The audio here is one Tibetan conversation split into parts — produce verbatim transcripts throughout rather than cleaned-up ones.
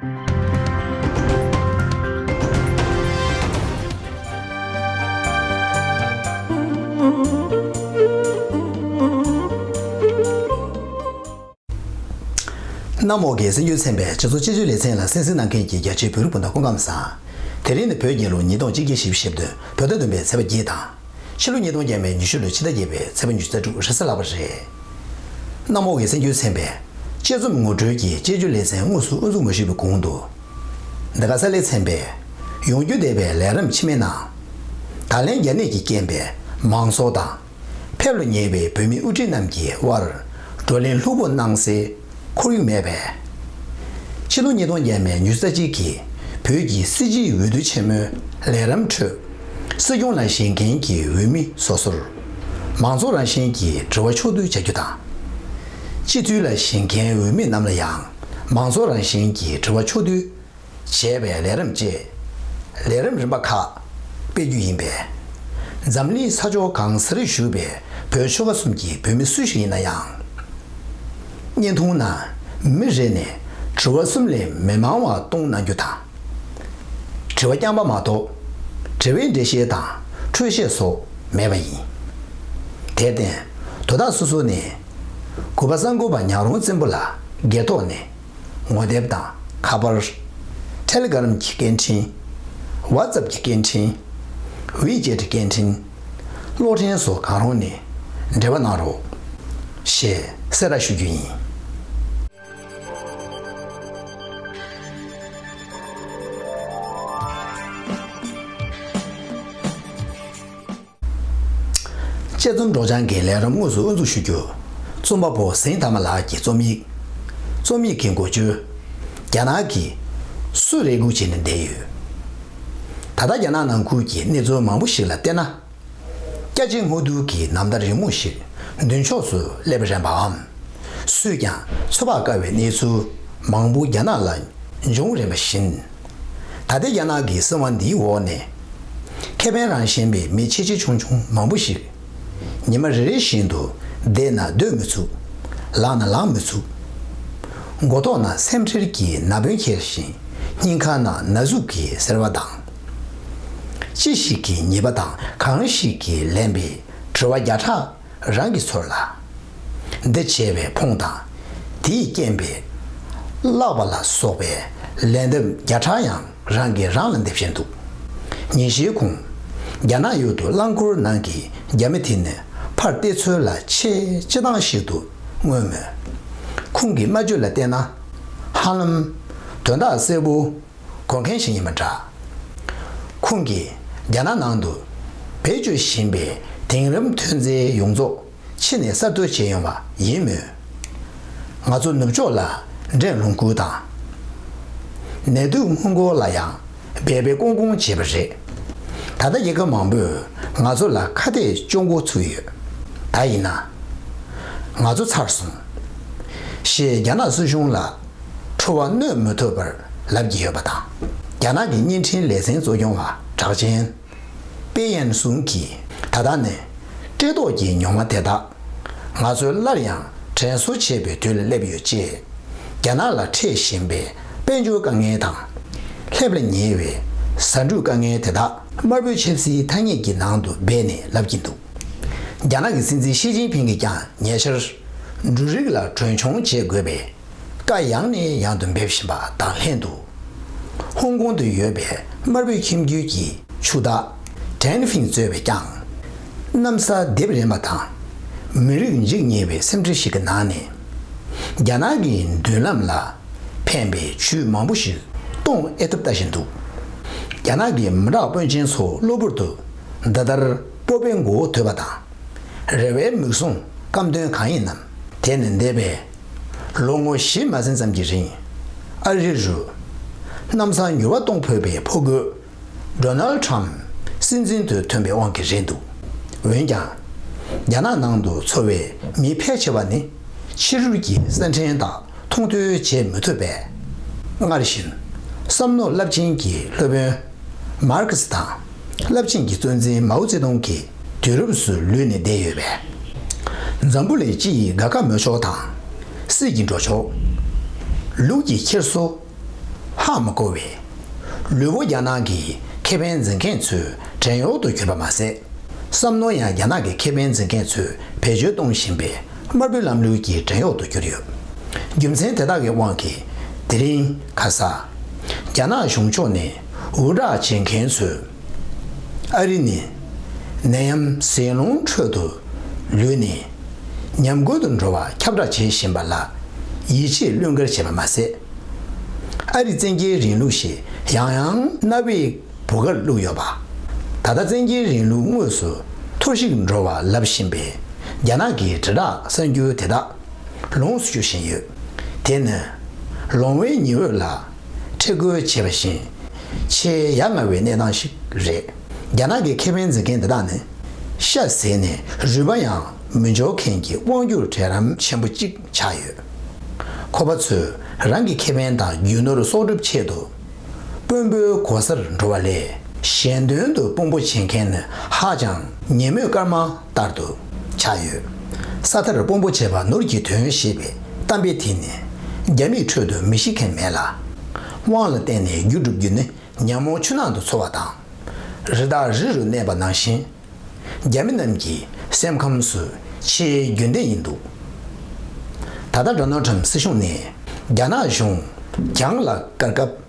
གནམ་འོག་གི་སེམས་རྒྱུད་ཚན་པའི་སྤྱི་ཚོགས་སྤྱི་སྤྱོད་ལེ་ཚན་ལ་གསན་གཟིགས་གནང་མཁན་གྱི་རྒྱ་ཆེའི་བོད་རིགས་སྤུན་ཟླ་སྐུ་ཁམས་བཟང་། དེ་རིང་ནི་བོད་རྒྱལ་ལོ་ཉིས་སྟོང་གཅིག་བརྒྱ་བཞི་བཅུ་ཞེ་བདུན་བོད་ཟླ་བདུན་པའི་ཚེས་པ་བརྒྱད་དང་། ཕྱི་ལོ་ཉིས་སྟོང་ཉི་ཤུ་ལོའི་ཕྱི་ཟླ་བརྒྱད་པའི་ཚེས་པ་ཉི་ཤུ་རྩ་དྲུག་རེས་གཟའ་ལྷག་པ་རེད། གནམ་འོག་གི་སེམས་རྒྱུད་ཚན་པས་དཔྱད་རྩོམ་ངོ་སྤྲོད་ཀྱི་དཔྱད་བརྗོད་ལེ་ཚན་དངོས་སུ་དབུ་འཛུགས་མ་ཞུས་པའི་གོང་དུ། འདི་ག་ས་ལེ་ཚན་པས་ཡོང་རྒྱུ་བསྡད་པའི་ལས་རིམ་ཕྱི་མའི་ནང་། ད་ལན་རྒྱ་ནད་ཀྱི་རྐྱེན་པས་མང་ཚོགས་དང་། ཕེབས་ལ་ཉེ་བའི་བོད་མི་དབུ་ཁྲིད་རྣམས་ཀྱི་དབར་བགྲོ་གླེང་ལྷུག་པོ་གནང་སའི་ཁོར་ཡུག་མེད་པས། ཕྱི་ལོ་ཉིས་སྟོང་ཉི་ཤུ་རྩ་གཅིག་གི་བོད་ཀྱི་སྲིད་སྤྱིའི་འོས་བསྡུ་ཆེན་མོའི་ལས་རིམ་ཁྲོད། སྲིད་སྐྱོང་ལ་བཞེངས་མཁན་གྱི་འོས་མི་སོ་སོར། མང་ཚོགས་རང་བཞིན་གྱིས་དྲི་བ་ཕྱོགས་བསྡུ་བྱ་རྒྱུ་དང་། སྤྱི་འཐུས་ལ་བཞེངས་མཁན་འོས་མི་རྣམས་ལ་ཡང་མང་ཚོགས་རང་བཞིན་གྱིས་དྲི་བ་ཕྱོགས་བསྡུ། བྱས་པའི་ལས་རིམ་བཅས། ལས་རིམ་རིམ་པ་ཁག་སྤེལ་རྒྱུ་ཡིན་པས། འཛམ་གླིང་ས་ཕྱོགས་གང་སར་བཞུགས་པའི་བོད་ཆོལ་ཁ་གསུམ་གྱི་བོད་མི་སུ་ཞིག་ཡིན་ན་ཡང་། བརྙན་ཐུང་ནང་མི་རེ་ནས་དྲི་བ་གསུམ་ལས་མི་མང་བ་གཏོང་གནང་རྒྱུ་དང་། དྲི་བ་རྐྱང་པ་མ་གཏོགས། དྲི་བའི་འགྲེལ་བཤད་དང་འཕྲོས་བཤད་སོགས་མེད་པ་ཡིན། དེར་བརྟེན། དོ་བདག་སོ་སོ་ནས། གུས་པ་གསར་འགོད་པ་ཉག་རོང་བཙན་པོ་ལགས་སྒེར་ཐོག་ནས། ངོ་དེབ་དང་ཁ་པར། ཊེ་ལི་གྷི་རམ་གྱི་སྐད་འཕྲིན། ཝ་ཙབ་ཀྱི་སྐད་འཕྲིན། ཝི་ཅེ་ཊི་སྐད་འཕྲིན། གློག་འཕྲིན་སོགས་གང་རུང་ནས་འབྲེལ་བ་གནང་རོགས། ཞེས་གསལ་བསྒྲགས་ཞུ་རྒྱུ་ཡིན། དཔྱད་རྩོམ་སྒྲོག་སྦྱང་གི་ལས་རིམ་དངོས་སུ་དབུ་འཛུགས་ཞུ་རྒྱུ། རྩོམ་པ་པོ་ཟིང་དར་མ་ལགས་ཀྱི་རྩོམ་ཡིག་རྩོམ་ཡིག་གི་འགོ་བརྗོད། རྒྱ་ནག་གིས་སུ་རེ་སྒུག་བྱས་ནས་བསྡད་ཡོད། ད་ལྟ་རྒྱ་ནག་ནང་ཁུལ་གྱི་གནས་ཚུལ་མང་པོ་ཞིག་ལ་བལྟས་ན། སྐྱ་ཅིག་སྔོ་རྡུལ་གྱི་ནམ་ཟླ་རིང་མོ་ཞིག་མདུན་ཕྱོགས་སུ་སླེབས་རན་པའམ། སུས་ཀྱང་ཚོད་དཔག་དཀའ་བའི་གནས་ཚུལ་མང་པོ་རྒྱ་ནག་ལ་འབྱུང་རན་པ་བཞིན། ད་ལྟའི་རྒྱ་ནག་གི་སྲིད་དབང་འདིའི་འོག་ནས། ཁེ་ཕན་རང་བཞིན་པའི་མི་ཆེ་ཆེ་ཆུང་ཆུང་མང་པོ་ཞིག་ཉི་མ་རེ་རེ་བཞིན་དུ་བསྡད་ན་སྡོད་མི་ཚུགས། ལངས་ན་ལངས་མི་ཚུགས། མགོ་ཐོག་ན་སེམས་ཁྲལ་གྱི་ན་བུན་འཁྱེར་ཞིང་སྙིང་ཁ་ན་ན་ཟུག་གི་སེར་བ་དང་། ཅི་ཞིག་གི་ཉེས་པ་དང་གང་ཞིག་གིས་ལན་པའི་དྲི་བ་བརྒྱ་ཕྲག་རང་གི་ཚོར་ལ། འདི་བྱས་པའི་ཕོངས་དང་། དེས་རྐྱེན་པས་བརླགས་པ་ལ་སོགས་པའི་ལན་འདེབས་བརྒྱ་ཕྲག་ཡང་རང་གིས་རང་ལ་འདེབས་བཞིན་འདུག་ཉིན་ཤས་གོང་། རྒྱ་ནག་ཡུལ་དུ་རླངས་འཁོར་ནང་གི་རྒྱ་མི་དེ་ནི་ཕར་བལྟས་ཚོད་ལ་ཆེས་སྤྱིར་བཏང་ཞིག་ཏུ་མངོན་མོད། ཁོང་གི་སྨྲ་བརྗོད་ལ་བལྟས་ན། ཧ་ལམ་དོན་དག་གསལ་པོ། གོ་མཁན་ཞིག་ཡིན་པ་འདྲ། ཁོང་གིས་རྒྱ་ནག་ནང་དུ་བེད་སྤྱོད་བཞིན་པའི་དེང་རབས་ཐོན་རྫས་ཡོངས་རྫོགས་ཕྱི་ནས་གསར་གཏོད་བྱས་ཡོང་བ་ཡིན་མོད། ང་ཚོ་ནུབ་ཕྱོགས་ལ་འདྲེན་ལོངས་སྐུ་དང་། ནད་དུག་སྔོན་འགོག་ལ་ཡང་འབད་པས་ཀོང་ཀོང་བྱས་པ་རེད། ད་ལྟ་རྒྱལ་ཁབ་མང་པོས་ང་ཚོ་ལ་ཁ་གཏད་གཅོག་འགོ་ཚུགས་ཡོད། ད་ཡིན་ན། ང་ཚོ་ཚར་སོང་། ཞེས་རྒྱ་ནག་སྲིད་གཞུང་ལ། ཁྲོ་བ་གནོན་མི་ཐུབ་པར་ལབ་ཀྱི་ཡོད་པ་དང་། རྒྱ་ནག་གི་བརྙན་འཕྲིན་ལེ་ཚན་གཙོ་སྐྱོང་བ་གྲགས་ཅན། པེ་ཡན་སུང་གིས་ད་ལྟ་ནས་བཀྲེས་ལྟོགས་ཀྱི་མྱོང་བ་དེ་དག་ང་ཚོས་སླར་ཡང་དྲན་གསོ་བྱེད་པའི་དུས་ལ་སླེབས་ཡོད་ཅེས། རྒྱ་ནག་ལ་འཕྲད་བཞིན་པའི་དཔལ་འབྱོར་དཀའ་ངལ་དང་། སླེབས་ལ་ཉེ་བའི་ཟ་འབྲུ་དཀའ་ངལ་དེ་དག་དམར་པོའི་ཆབ་སྲིད་ཐ་སྙད་ཀྱི་ནང་དུ་སྦས་ནས་ལབ་ཀྱིན་འདུག་རྒྱ་ནག་གི་སྲིད་འཛིན་ཞི་ཅིན་ཕིང་གིས་ཀྱང་ཉེ་ཆར་འབྲུ་རིགས་ལ་གྲོན་ཆུང་བྱེད་དགོས་པའི་བཀའ་ཡང་ནས་ཡང་དུ་འབེབས་བཞིན་པ་དང་ལྷན་དུ། ཧོང་ཀོང་དུ་ཡོད་པའི་དམར་པོའི་ཁྱིམ་རྒྱུད་ཀྱི་ཕྱུག་བདག་ཏྲེན་ཧྥིང་གཙོས་པས་ཀྱང་། གནམ་ས་རྡིབ་རན་པ་དང་། མི་རིགས་འཇིག་ཉེ་བའི་སེམས་ཁྲལ་ཞིག་གི་ནང་ནས། རྒྱ་ནག་གི་མདུན་ལམ་ལ་ཕན་པའི་ཇུས་མང་པོ་ཞིག་གཏོང་ཨེ་ཐུབ་ལྟ་བཞིན་འདུག་རྒྱ་ནག་གི་མི་དྲག་དཔོན་ཆེན་ཚོ་གློ་བུར་དུ་འདི་ལྟར་སྤོབས་པའི་མགོ་བོ་དོད་པ་དང་། རེ་བའི་མིག་ཟུང་སྐམ་དོན་གང་ཡིན་ནམ། དེ་ནི་འདས་པའི་ལོ་ངོ་བཞི་མ་ཟིན་ཙམ་གྱི་རིང་། ཨ་རི་རུ་གནམ་ས་འགྱུར་བ་གཏོང་ཕོད་པའི་ཕོ་རྒོད་ཌོ་ནལ་ཊམ་སྲིད་འཛིན་དུ་ཐོན་པའི་དབང་གིས་རེད་འདུག་འོན་ཀྱང་། རྒྱ་ནག་ནང་དུ་འཚོ་བའི་མི་ཕལ་ཆེ་བ་ནི་ཕྱི་རོལ་གྱི་གསར་འཕྲིན་དག་མཐོང་ཐོས་བྱེད་མི་ཐུབ་པས། སྔར་བཞིན་བསམ་མནོ་རླབས་ཆེན་གྱི་སློབ་དཔོན་མར་ཁེ་སི་དང་། རླབས་ཆེན་གྱི་གཙོ་འཛིན་མའོ་ཙེ་ཏུང་གི་དུས་རབས་སུ་ལུས་ནས་བསྡད་ཡོད་པས། འཛམ་བུ་གླིང་སྤྱི་ཡི་དགའ་ཁ་མོས་ཕྱོགས་དང་། སྲིད་ཀྱི་འགྲོ་ཕྱོགས། ལུགས་ཀྱི་འཁྱེར་སོ། ཧ་མ་གོ་བས། ལུས་པོ་རྒྱ་ནག་གི་ཁེ་ཕན་འཛིན་མཁན་ཚོའི་བྲན་གཡོག་ཏུ་གྱུར་པ་མ་ཟད། བསམ་མནོ་ཡང་རྒྱ་ནག་གི་ཁེ་ཕན་འཛིན་མཁན་ཚོས་བེད་སྤྱོད་གཏོང་བཞིན་པའི་དམར་པོའི་ལམ་ལུགས་ཀྱི་བྲན་གཡོག་ཏུ་གྱུར་ཡོད། རྒྱུ་མཚན་དེ་དག་གི་དབང་གིས་དེ་རིང་ཁ་ས། རྒྱ་ནག་གཞུང་ཕྱོགས་ནས་འུར་སྒྲག་བྱེད་མཁན་ཚོས། ཨ་རི་ནི་ནད་ཡམས་ཟིལ་སློང་ཁྲོད་དུ་ལུས་ནས་ཉམས་རྒུད་དུ་འགྲོ་བ་ཁྱབ་བསྒྲགས་བྱེད་བཞིན་པ་ལ་ཡིད་ཆེས་བློས་འགེལ་བྱས་པ་མ་ཟད། ཨ་རི་བཙན་རྒྱལ་རིང་ལུགས་ཞེས་ཡང་ཡང་རྣ་བའི་བུ་གར་བླུགས་ཡོད་པ། ད་ལྟ་བཙན་རྒྱལ་རིང་ལུགས་དངོས་སུ་འཐོར་ཞིག་འགྲོ་བ་ལབ་བཞིན་པའི་རྒྱ་ནག་གི་དྲིལ་བསྒྲགས་གསར་འགྱུར་དེ་དག་ལོངས་སུ་སྤྱོད་བཞིན་ཡོད། དེ་ནི་ལོང་བའི་ཉི་འོད་ལ་ཁྲེལ་དགོད་བྱེད་པ་བཞིན་ཆེས་ཡ་ང་བའི་གནས་སྟངས་ཤིག་རེད། རྒྱ་ནག་གི་ཁེ་ཕན་འཛིན་མཁན་འདི་དག་ནི་ཤ་ཟད་ནས་རུས་པ་ཡང་མི་འཇོག་མཁན་གྱི་དབང་སྒྱུར་གྲལ་རིམ་ཆེན་པོ་གཅིག་ཆགས་ཡོད། ཁོ་པ་ཚོས་རང་གི་ཁེ་ཕན་དང་རྒྱུ་ནོར་གསོག་སྒྲུབ་ཆེད་དུ། དཔོན་པོའི་གོ་སར་འགྲོ་བ་ལས་གཞན་དོན་དུ་དཔོན་པོ་བྱེད་མཁན་ནི་ཧ་ཅང་ཉིན་མོའི་སྐར་མ་ལྟར་དུ་ཆགས་ཡོད། ས་མཐར་དཔོན་པོ་བྱེད་པ་ནོར་གྱི་དོན་ཞེས་པའི་གཏམ་དཔེ་དེ་ནི་རྒྱ་མིའི་ཁྲོད་དུ་མི་ཤེས་མཁན་མེད་ལ། དབང་ལ་བརྟེན་ནས་རྒྱུ་སྒྲུབ་རྒྱུ་ནི་ཉ་མོ་ཆུ་ནང་དུ་འཚོ་བ་དང་། རི་དྭགས་རི་རུ་གནས་པ་ནང་བཞིན། རྒྱ་མི་རྣམས་ཀྱི་སེམས་ཁམས་སུ་ཆེས་རྒྱུན་ལྡན་ཡིན་འདུག་ད་ལྟ་ཌོ་ནལ་ཁྲམ་སྲིད་གཞུང་ནས་རྒྱ་ནག་གཞུང་གྱང་ལ་བཀར་སྐབས།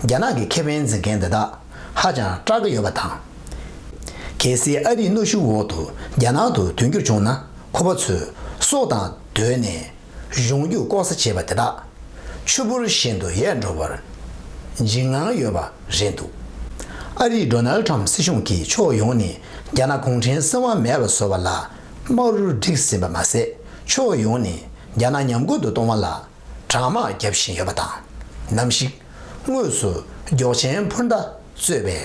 རྒྱ་ནག་གི་ཁེ་ཕན་འཛིན་མཁན་འདི་དག་ཧ་ཅང་སྐྲག་གི་ཡོད་པ་དང་། གལ་སྲིད་ཨ་རིའི་གནོན་ཤུགས་འོག་ཏུ་རྒྱ་ནག་ཏུ་དོན་འགྱུར་བྱུང་ན། ཁོ་པ་ཚོས་སྲོག་དང་བསྡོས་ནས་གཞུང་རྒྱུ་ལྐོག་ཟ་བྱས་པ་དེ་དག་ཆུ་བུར་བཞིན་དུ་ཡལ་འགྲོ་བར་འཇིགས་དངངས་ཡོད་པ་རེད་འདུག་ཨ་རིའི་ཌོ་ནལ་ཁྲམ་སྲིད་གཞུང་གིས་ཕྱོགས་ཡོངས་ནས་རྒྱ་ནག་གུང་ཁྲན་སྲིད་དབང་མེད་པར་བཟོ་བ་ལ་དམག་རུ་བསྒྲིགས་ཟིན་པ་མ་ཟད། ཕྱོགས་ཡོངས་ནས་རྒྱ་ནག་ཉམས་རྒུད་དུ་གཏོང་བ་ལ་དྲག་དམག་བརྒྱབ་བཞིན་ཡོད་པ་དང་། ནམ་ཞིག་དངོས་སུ་མགྱོགས་ཆེན་འཕུར་མདའ་གཙོས་པའི་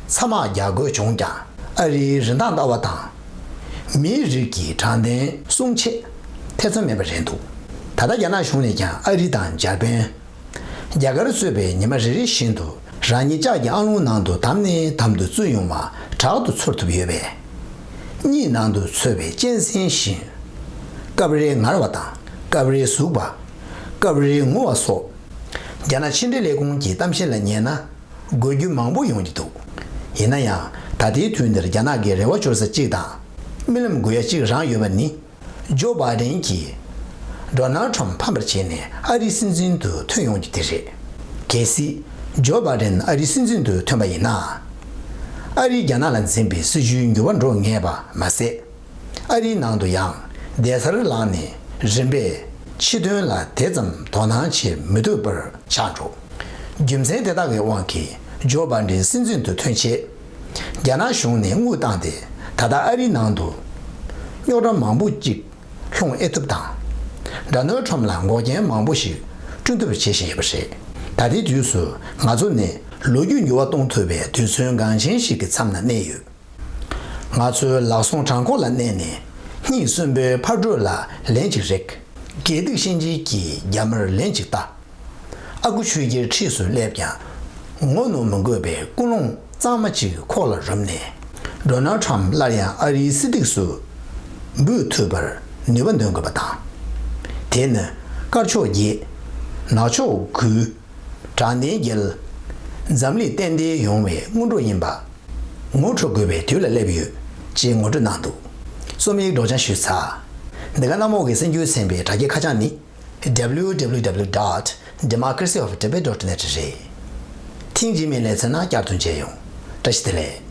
ཚ་དམག་རྒྱག་དགོས་བྱུང་ཀྱང་། ཨ་རིའི་རིན་ཐང་ལྟ་བ་དང་། མིའི་རིགས་ཀྱི་དྲང་བདེན་སྲུང་ཆེད་ཐེ་ཚོམ་མེད་པ་རེད་འདུག་ད་ལྟ་རྒྱ་ནག་གཞུང་ནས་ཀྱང་ཨ་རི་དང་འཇར་པན། རྒྱ་གར་གཙོས་པའི་ཉི་མ་རེ་རེ་བཞིན་དུ་རང་ཉིད་ལྕགས་ཀྱི་ཨ་ལོང་ནང་དུ་དམ་ནས་དམ་དུ་བཙུད་ཡོང་བ་དྲག་ཏུ་ཚོར་ཐུབ་ཡོད་པས། གཉིད་ནང་དུ་འཚོ་བའི་གཅན་གཟན་བཞིན། སྐབས་རེ་ངར་བ་དང་སྐབས་རེ་ཟུག་པ། སྐབས་རེ་ངུ་བ་སོགས། རྒྱ་ནག་ཕྱི་འབྲེལ་ལས་ཁུངས་ཀྱི་གཏམ་བཤད་ལ་ཉན་ན། དགོད་རྒྱུ་མང་པོ་ཡོང་གི་འདུག་ཡིན་ན་ཡང་། ད་ལྟའི་དུས་འདིར་རྒྱ་ནག་གི་རེ་བ་འཆོར་ས་གཅིག་དང་། རྨི་ལམ་དགོས་ཡ་གཅིག་རང་ཡོད་པ་ནི། ཇོ་བྷའི་ཌེན་གྱིས་ཌོ་ནལ་ཁྲམ་ཕམ་པར་བྱས་ནས་ཨ་རིའི་སྲིད་འཛིན་དུ་ཐོན་ཡོང་རྒྱུ་དེ་རེད། གལ་སྲིད་ཇོ་བྷའི་ཌེན་ཨ་རིའི་སྲིད་འཛིན་དུ་ཐོན་པ་ཡིན་ན། ཨ་རིས་རྒྱ་ནག་ལ་འཛིན་པའི་སྲིད་ཇུས་འགྱུར་བ་འགྲོ་ངེས་པ་མ་ཟད། ཨ་རིའི་ནང་དུ་ཡང་བསྡད་སར་ལངས་ནས་རིམ་པས་ཕྱི་དོན་ལ་དེ་ཙམ་དོ་སྣང་བྱེད་མི་ཐུབ་པར་ཆགས་འགྲོ། རྒྱུ་མཚན་དེ་དག་གི་དབང་གིས་ཇོ་བྷའི་ཌེན་སྲིད་འཛིན་དུ་ཐོན་ཆེད། རྒྱ་ནག་གཞུང་ནས་དངུལ་བཏང་སྟེ་ད་ལྟ་ཨ་རིའི་ནང་དུ་རྙོག་དྲ་མང་པོ་ཅིག་སློང་ཨེ་ཐུབ་དང་། ཌོ་ནལ་ཁྲམ་ལ་འགོག་རྐྱེན་མང་པོ་ཞིག་བསྐྲུན་ཐུབ་པ་བྱེད་བཞིན་ཡོད་པ་རེད། ད་ལྟའི་དུས་སུ་ང་ཚོ་ནི་ལོ་རྒྱུས་འགྱུར་བ་གཏོང་ཐུབ་པའི་དུས་ཚོད་འགངས་ཆེན་ཞིག་གི་མཚམས་ན་གནས་ཡོད། ང་ཚོའི་ལག་ཟུང་བྲང་ཁོག་ལ་མནན་ནས་སྙིང་གསོན་པོའི་ཕར་འགྲོ་ལ་ལན་ཅིག་རེག་དགེ་སྡིག་ཤན་འབྱེད་ཀྱི་རྒྱ་མར་ལན་ཅིག་ལྟ། ཨ་ཁུ་ཆོས་རྒྱལ་འཁྲིས་སུ་སླེབས་ཀྱང་ངོ་གནོང་མི་དགོས་པའི་ཀུན་སློང་གཙང་མ་ཅིག་ཁོག་ལ་རུམ་ནས། ཌོ་ནལ་ཁྲམ་སླར་ཡང་ཨ་རིའི་སྲིད་སྟེགས་སུ་འབུད་ཐུབ་པར་ནུས་པ་འདོན་དགོས་པ་དང་། དེ་ནི་དཀར་ཕྱོགས་རྒྱས། ནག་ཕྱོགས་འགུལ། དྲང་བདེན་རྒྱལ། འཛམ་གླིང་ཏན་ཏན་ཡོང་བའི་སྔོན་འགྲོ་ཡིན་པ་ངོ་འཕྲོད་དགོས་པའི་དུས་ལ་སླེབས་ཡོད་ཅེས་ངོ་སྤྲོད་གནང་འདུག་རྩོམ་ཡིག་སྒྲོག་སྦྱང་ཞུས་ཚར། འདི་ག་གནམ་འོག་གི་གསར་འགྱུར་ཚན་པའི་དྲ་རྒྱའི་ཁ་བྱང་ནི། W W W dot democracy of tibet dot net རེད། ཐེངས་རྗེས་མའི་ལེ་ཚན་ནང་བསྐྱར་དུ་མཇལ་ཡོང་། བཀྲ་ཤིས་བདེ་ལེགས།